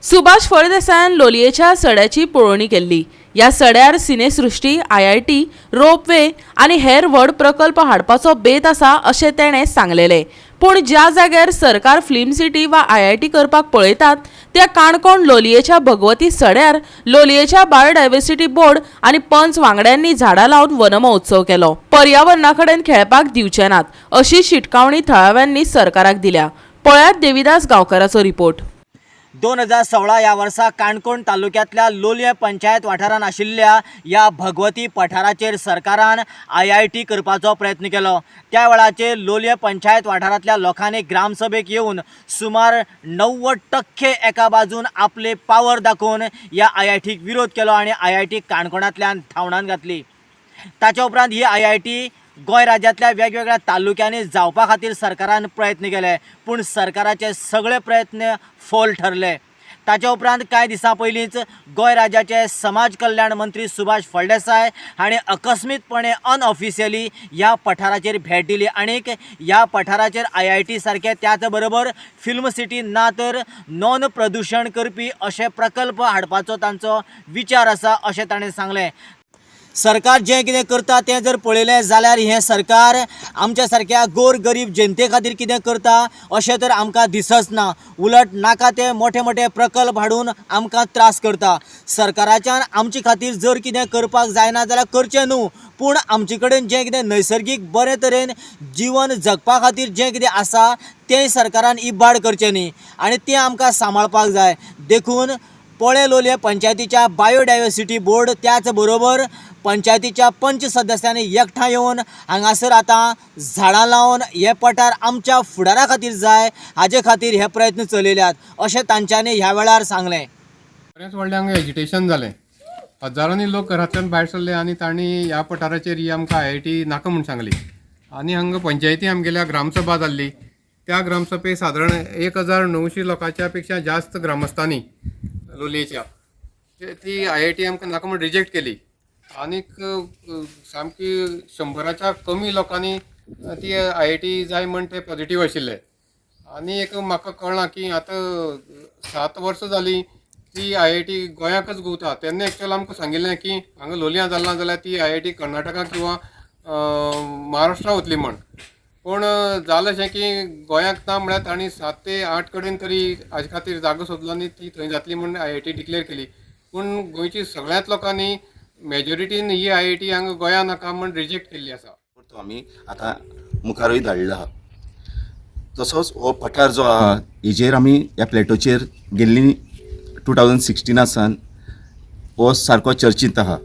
सुभाष फळदेसायान लोलयेच्या सड्याची पळोवणी केल्ली. ह्या सड्यार सिनेसृश्टी, आयआयटी, रोपवे आनी हेर व्हड प्रकल्प हाडपाचो बेत आसा अशें तेणें सांगलेलें. पूण ज्या जाग्यार सरकार फिल्म सिटी वा आयआयटी करपाक पळयतात त्या काणकोण लोलयेच्या भगवती सड्यार लोलयेच्या बायोडायव्हर्सिटी बोर्ड आनी पंच वांगड्यांनी झाडां लावन वनमहोत्सव केलो. पर्यावरणा कडेन खेळपाक दिवचे नात अशी शिटकावणी थळाव्यांनी सरकाराक दिल्या. पळयात देविदास गांवकाराचो रिपोर्ट. 2016 ह्या वर्सा काणकोण तालुक्यांतल्या लोलयें पंचायत वाठारांत आशिल्ल्या ह्या भगवती पठाराचेर सरकारान आयआयटी करपाचो प्रयत्न केलो. त्या वेळाचेर लोलयें पंचायत वाठारांतल्या लोकांनी ग्रामसभेक येवन सुमार 90% एका बाजून आपले पावर दाखोवन ह्या आयआयटीक विरोध केलो आनी आयआयटी काणकोणांतल्यान धांवडावन घातली. ताच्या उपरांत ही आयआयटी गोंय राज्यांतल्या वेगवेगळ्या तालुक्यांनी जावपा खातीर सरकारान प्रयत्न केले, पूण सरकाराचे सगळे प्रयत्न फोल ठरले. ताच्या उपरांत कांय दिसां पयलींच गोंय राज्याचे समाज कल्याण मंत्री सुभाष फळदेसाय हांणी अकस्मीतपणे अनऑफिशियली ह्या पठाराचेर भेट दिली आनीक ह्या पठाराचेर आयआयटी सारके, त्याच बरोबर फिल्म सिटी ना तर नॉन प्रदुशण करपी अशे प्रकल्प हाडपाचो तांचो विचार आसा अशें ताणें सांगलें. सरकार जें कितें करता तें जर पळयलें जाल्यार हें सरकार आमच्या सारक्या गोर गरीब जनते खातीर कितें करता अशें तर आमकां दिसच ना. उलट नाका ते मोठे मोठे प्रकल्प हाडून आमकां त्रास करता. सरकाराच्यान आमचे खातीर जर कितें करपाक जायना जाल्यार करचें न्हू, पूण आमचे कडेन जें कितें नैसर्गीक बरे तरेन जिवन जगपा खातीर जें कितें आसा तें सरकारान इबाड करचें न्ही आनी तें आमकां सांबाळपाक जाय. देखून पोळे लोलयें पंचायतीच्या बायोडायवर्सिटी बोर्ड, त्याच बरोबर पंचायतीच्या पंच सदस्यांनी एकठांय येवन हांगासर आतां झाडां लावन हे पठार आमच्या फुडारा खातीर जाय हाजे खातीर हे प्रयत्न चलयल्यात अशें तांच्यांनी ह्या वेळार सांगलें. बरेंच व्हडलें हांगा एजिटेशन जालें. हजारांनी लोक घरांतल्यान भायर सरले आनी तांणी ह्या पठाराचेर ही आमकां आयआयटी नाका म्हूण सांगली. आनी हांगा पंचायती आमगेल्या ग्रामसभा जाल्ली. त्या ग्रामसभेक सादारण 1900 लोकांच्या पेक्षा जास्त ग्रामस्थांनी लोलयेच्या ती आयआयटी आमकां नाका म्हूण रिजेक्ट केली. आनीक सामकी 100च्या कमी लोकांनी ती आयआयटी जाय म्हण ते पॉजिटीव आशिल्ले. आनी एक म्हाका कळ्ळां की आतां 7 वर्सां जालीं ती आयआयटी गोंयाकच घुंवता. तेन्ना एक्चुअल आमकां सांगिल्लें की हांगा लोलयां जालां जाल्यार ती आयआयटी कर्नाटका किंवा महाराष्ट्रा वतली म्हण. पूण जालें अशें की गोंयाक ना म्हळ्यार तांणी 7 ते 8 कडेन तरी हाजे खातीर जागो सोदलो आनी ती थंय जातली म्हूण आयआयटी डिक्लेर केली. पूण गोंयची सगळ्याच लोकांनी मेजॉरिटीन ही आयआयटी हांगा गोंया नाका म्हण रिजेक्ट केल्ली आसा. तो आमी आतां मुखारूय धाडला आहा. तसोच हो पठार जो आहा हेजेर आमी ह्या प्लेटोचेर गेल्ली 2016 सान हो सारको चर्चीत आहा.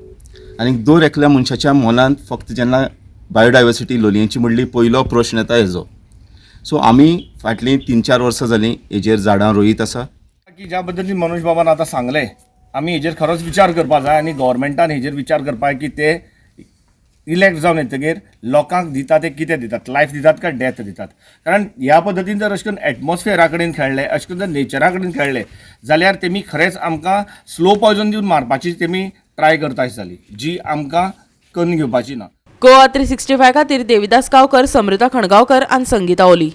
आनी दर एकल्या मनशाच्या मनांत फक्त जेन्ना बायोडायवर्सिटी लोलयेंची म्हणली पयलो प्रश्न येता हेजो. सो आमी फाटलीं 3-4 वर्सां जालीं हेजेर झाडां रोयत आसा. की ज्या पद्दतीन मनोज बाबान आतां सांगलें, आमी हेजेर खरोच विचार करपा जाय आनी गव्हर्मेंटान हेजेर विचार करपा जाय की ते इलेक्ट जावन येतगीर लोकांक दिता ते कितें दितात, लायफ दितात काय डेथ दितात. कारण ह्या पद्दतीन जर अशें करून एटमॉस्फियरा कडेन खेळ्ळे, अशें करून जर नेचरा कडेन खेळ्ळे जाल्यार तेमी खरेंच आमकां स्लो पॉयजन दिवन मारपाची तेमी ट्राय करता अशी जाली, जी आमकां करून घेवपाची ना. गोवा 365 खातीर देविदास गांवकर, समृता खणगांवकर आनी संगीता ओली.